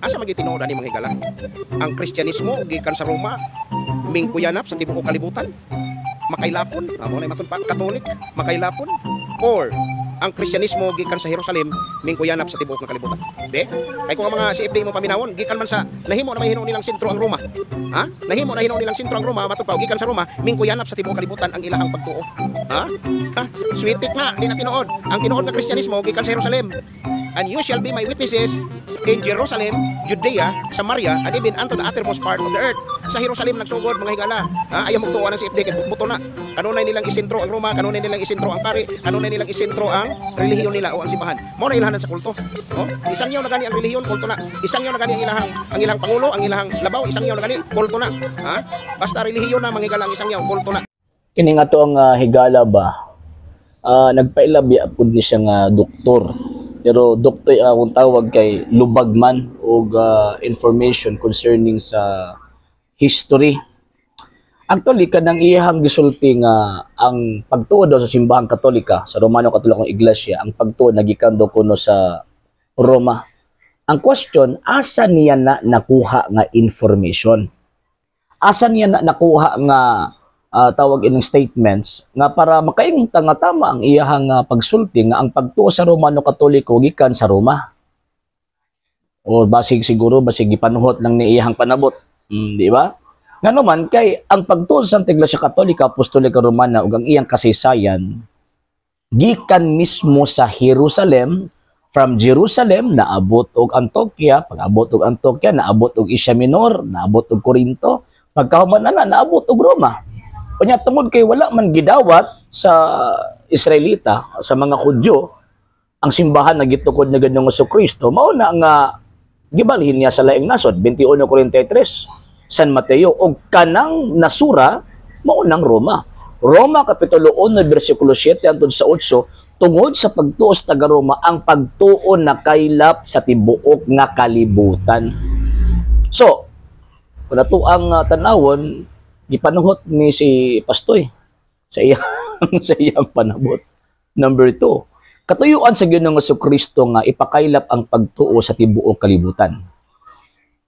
Asa man tinuod ani, mga higala? Ang Kristyanismo gikan sa Roma, mingkuyanap sa tibuok kalibutan. Makailapon, amo na maton pa Katolik, makailapon, or ang Kristyanismo gikan sa Jerusalem, mingkuyanap sa tibuok nga kalibutan. Be? Kay kung ang mga CFD mo paminawon, gikan man sa nahimo na may hinuon nilang sentro ang Roma. Ha? Nahimo na hinuon nilang sentro ang Roma, matud pa gikan sa Roma, mingkuyanap sa tibuok kalibutan ang ilahang pagtuo. Ha? Ha? Switik na, di na tinuod. Ang tinuod nga Kristyanismo gikan sa Jerusalem. "And you shall be my witnesses in Jerusalem, Judea, Samaria, and even unto the uttermost part of the earth." Sa Jerusalem nagsugod, mga higala. Ha? Ayaw magtuo ng CFD kay buto na. Kanunay nilang isentro ang Roma, kanunay nilang isentro ang pari, kanunay nilang isentro ang relihiyon nila o ang simbahan. Mao na ilahanan sa kulto. Oh? Isangyaw na gani ang relihiyon, kulto na. Isangyaw na gani ang ilahang pangulo, ang ilahang labaw, isangyaw na gani, kulto na. Ha? Basta relihiyon na, mga higala, ang isangyaw, kulto na. Kini nga to ang higala ba, nagpaila biya pud ni siya nga doktor, pero doktor akong tawag kay lubag man og information concerning sa history. Actually, kanang iyahang gisulti nga ang pagtuo daw sa Simbahang Katolika, sa Romano Katolikong Iglesia, ang pagtuo nagikan daw kuno sa Roma. Ang question, asa niya na nakuha nga information? Asa niya na nakuha nga tawag ining statements nga para makaingon ta nga tama ang iyahang pagsulti nga ang pagtuo sa Romano Katoliko gikan sa Roma? O basig siguro basig gipanuhot lang ni iyahang panabot. Di ba? Ngano man kay ang pagtuo sa Santa Iglesia Katolika Apostolika Romana ug ang iyang kasaysayan gikan mismo sa Jerusalem. From Jerusalem naabot og Antioquia, pag-abot og Antioquia naabot og Asia Minor, naabot og Corinto, pagkahuman na naabot og Roma. Unya tungod kay wala man gidawat sa Israelita, sa mga Hudyo, ang simbahan na gitukod na Ginoong Kristo, mao na nga gibalhin niya sa laing nasod. 21:43 San Mateo, og kanang nasura mao nang Roma. Roma kapitulo 1 bersikulo 7 hangtod sa 8, tungod sa pagtuo sa taga Roma ang pagtuo nakaylap sa tibuok nga kalibutan. So, kung ato ang tanawon, gipanuhot ni si Pastoy sa iyang panabot. Number 2, katuyuan sa Ginoong Kristo nga ipakaylap ang pagtuo sa tibuok kalibutan.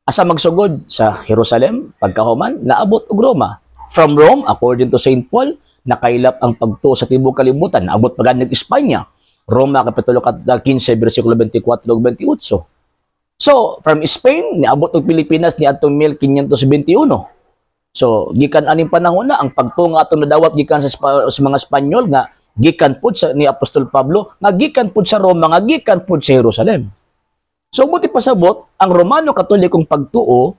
Asa magsugod? Sa Jerusalem, pagkahuman naabot og Roma. From Rome, according to St. Paul, nakaylap ang pagtuo sa tibuok kalibutan, naabot pa gani Espanya. Roma kapitulo 15 bersikulo 24 ug 28. So, from Spain, niabot og Pilipinas niadtong 1521. So, gikan aning panahon na ang pagtuo nga atong nadawat gikan sa mga Espanyol nga gikan pud sa ni Apostol Pablo, nga gikan pud sa Roma, nga gikan pud sa Jerusalem. So, buti pasabot, ang Romano Katolikong pagtuo,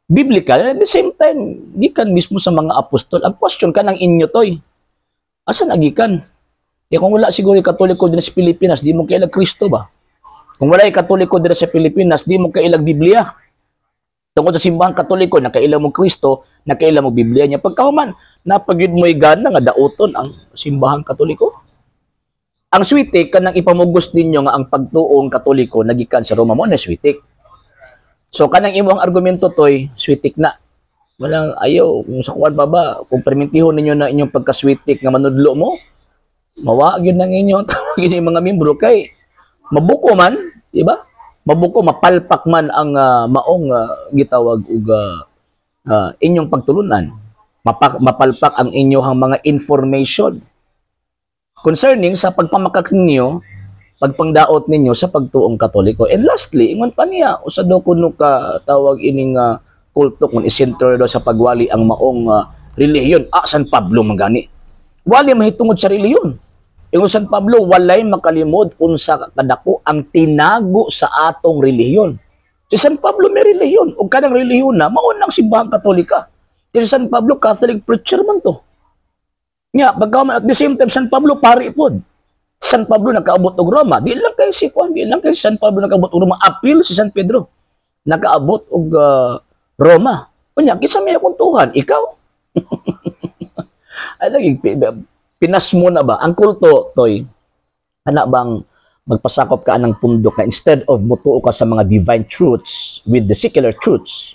biblical, at the same time, gikan mismo sa mga apostol. Ang question ka ng inyo toy, asa nagikan? Eh kung wala siguro yung Katoliko din sa Pilipinas, di mo kailag Kristo ba? Kung wala yung Katoliko din sa Pilipinas, di mo kailag Biblia. Tungod sa Simbahang Katoliko, nakaila mo Kristo, nakaila mo Biblia niya. Pagkahuman, napagyud mo'y gana nga dauton ang Simbahang Katoliko. Ang switik, kanang ipamugos ninyo nga ang pagtuong Katoliko nagikan sa Roma, mo na switik. So kanang imong argumento toy, switik na. Walang ayaw kung sa kuan pa ba, kung permintihon ninyo na inyong pagkaswitik nga manudlo mo, mawa gyud nang inyo tawagin yung mga membro kay mabuko man, di ba? Mabuko, mapalpak man ang maong gitawag og inyong pagtulunan. Mapalpak ang inyong mga information concerning sa pagpamakak ninyo, pagpangdaot ninyo sa pagtuong Katoliko. And lastly, ingon pa niya, usa daw kuno ka tawag ining kulto kung isentro daw sa pagwali ang maong relihiyon. Ah, San Pablo man gani. Wali mahitungod sa relihiyon. Ingon San Pablo, walay makalimod unsa kadako ang tinago sa atong relihiyon. Si San Pablo may relihiyon. Ug kanang relihiyon na mao nang Simbahang Katolika. Si San Pablo Catholic preacher man to. Nya, pagka at the same time, San Pablo pari pod. San Pablo nakaabot og Roma. Di lang kay si Juan, di lang kay San Pablo nakaabot og Roma. Apil si San Pedro nakaabot og Roma. Unya, kinsa may akong tuhan? Ikaw? Ay lagi pinas mo na ba? Ang kulto, toy, ana bang magpasakop ka anang pundok na instead of mutuo ka sa mga divine truths with the secular truths,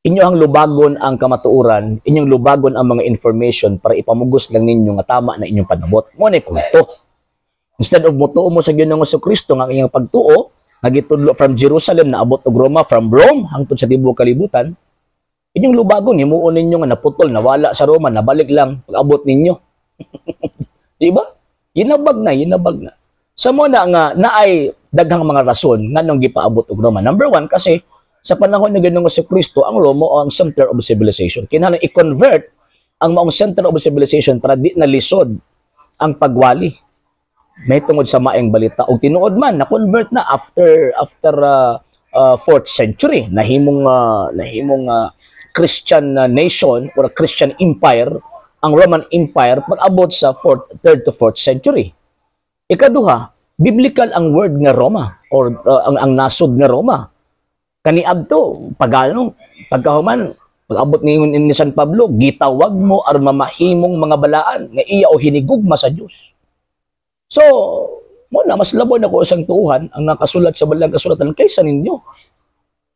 inyo ang lubagon ang kamatuoran, inyong lubagon ang mga information para ipamugos lang ninyo nga tama na inyong panabot. Mo na kulto. Instead of mutuo mo sa Ginoong Kristo nga ang iyang pagtuo, Nga gitudlo from Jerusalem naabot og Roma, from Rome hangtod sa tibuok kalibutan. Inyong lubagon, himuon ninyo nga naputol, nawala sa Roma, nabalik lang pag-abot ninyo. Di ba? Yinabag na, yinabag na. Sa mo na nga naay daghang mga rason nganong gipaabot og Roma. Number one, kasi sa panahon ni Ginoong Kristo, ang Roma ang center of civilization. Kinahanglan i-convert ang maong center of civilization para di na lisod ang pagwali may tungod sa maayong balita. Og tinuod man, na-convert na after after 4th century, nahimong Christian nation or a Christian empire ang Roman Empire pag-abot sa 4th, 3rd to 4th century. Ikaduha, biblical ang word nga Roma or ang nasod nga Roma. Kaniadto pagano pagkahuman pag-abot ni San Pablo, gitawag mo aron mamahimong mga balaan nga iya o hinigugma sa Dios. So, mo na mas labaw nako isang tuuhan ang nakasulat sa Balang Kasulatan kaysa ninyo.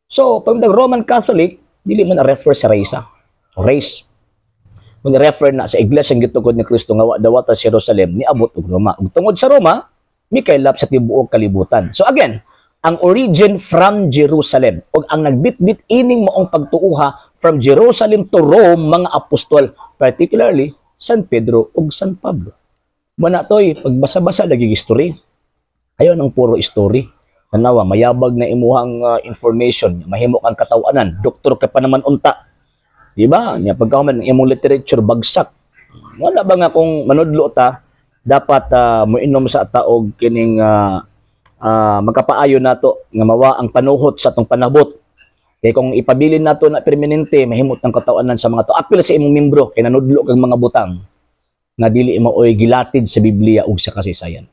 So, pag Roman Catholic, dili man na refer sa race. Race. Kung refer na sa iglesia gitukod ni Kristo nga wa dawata sa Jerusalem, niabot og Roma. Ug tungod sa Roma, mikaylap sa tibuok kalibutan. So again, ang origin from Jerusalem ug ang nagbitbit ining maong pagtuuha from Jerusalem to Rome, mga apostol, particularly San Pedro ug San Pablo. Muna toy, pagbasa-basa lagi history. Ayon ang puro story. Tanawa, mayabag na imuhang information, mahimo kang katawanan, doktor ka pa naman unta. Di ba? Nya pagkahuman ang imong literature bagsak. Wala ba nga kung manudlo ta, dapat moinom sa taog kining magkapaayo nato nga mawa ang panuhot sa atong panabot. Kay kung ipabilin nato na permanente, mahimot ang katawanan sa mga to. Apil sa imong membro kay nanudlo kag mga butang nga dili maoy gilatid sa Biblia ug sa kasaysayan.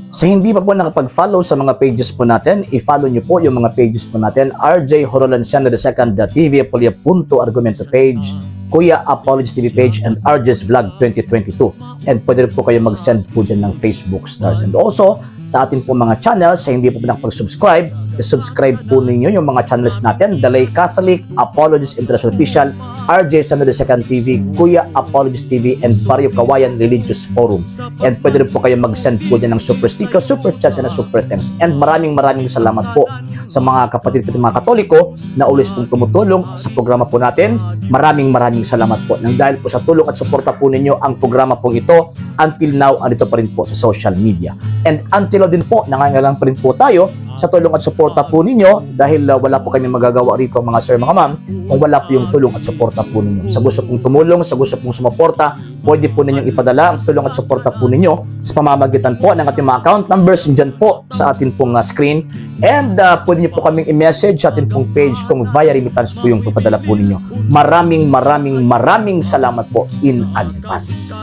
Sa hindi pa po nakapag-follow sa mga pages po natin, i-follow nyo po yung mga pages po natin. RJ Horolanciano II, TV Apolia Punto Argumento page, Kuya Apologies TV page, and RJ's Vlog 2022. And pwede rin po kayo mag-send po dyan ng Facebook stars. And also, sa atin po mga channels, sa hindi po nakapag-subscribe, i-subscribe po ninyo yung mga channels natin. Dalay Catholic, Apologies International Official, RJ Sano II TV, Kuya Apologies TV, and Barrio Kawayan Religious Forum. And pwede rin po kayo mag-send po dyan ng super sticker, super chats, and super thanks. And maraming maraming salamat po sa mga kapatid ko, mga Katoliko na always pong tumutulong sa programa po natin. Maraming maraming salamat po. Nang dahil po sa tulong at suporta po ninyo, ang programa pong ito until now andito pa rin po sa social media. And until now din po, nangangailangan pa rin po tayo sa tulong at suporta po ninyo dahil wala po kami magagawa rito, mga sir, mga ma'am, kung wala po yung tulong at suporta po ninyo. Sa gusto pong tumulong, sa gusto pong sumuporta, pwede po ninyong ipadala ang tulong at suporta po ninyo sa pamamagitan po ng ating mga account numbers dyan po sa atin pong screen. And pwede niyo po kaming i-message sa atin pong page kung via remittance po yung papadala po ninyo. Maraming maraming maraming salamat po in advance.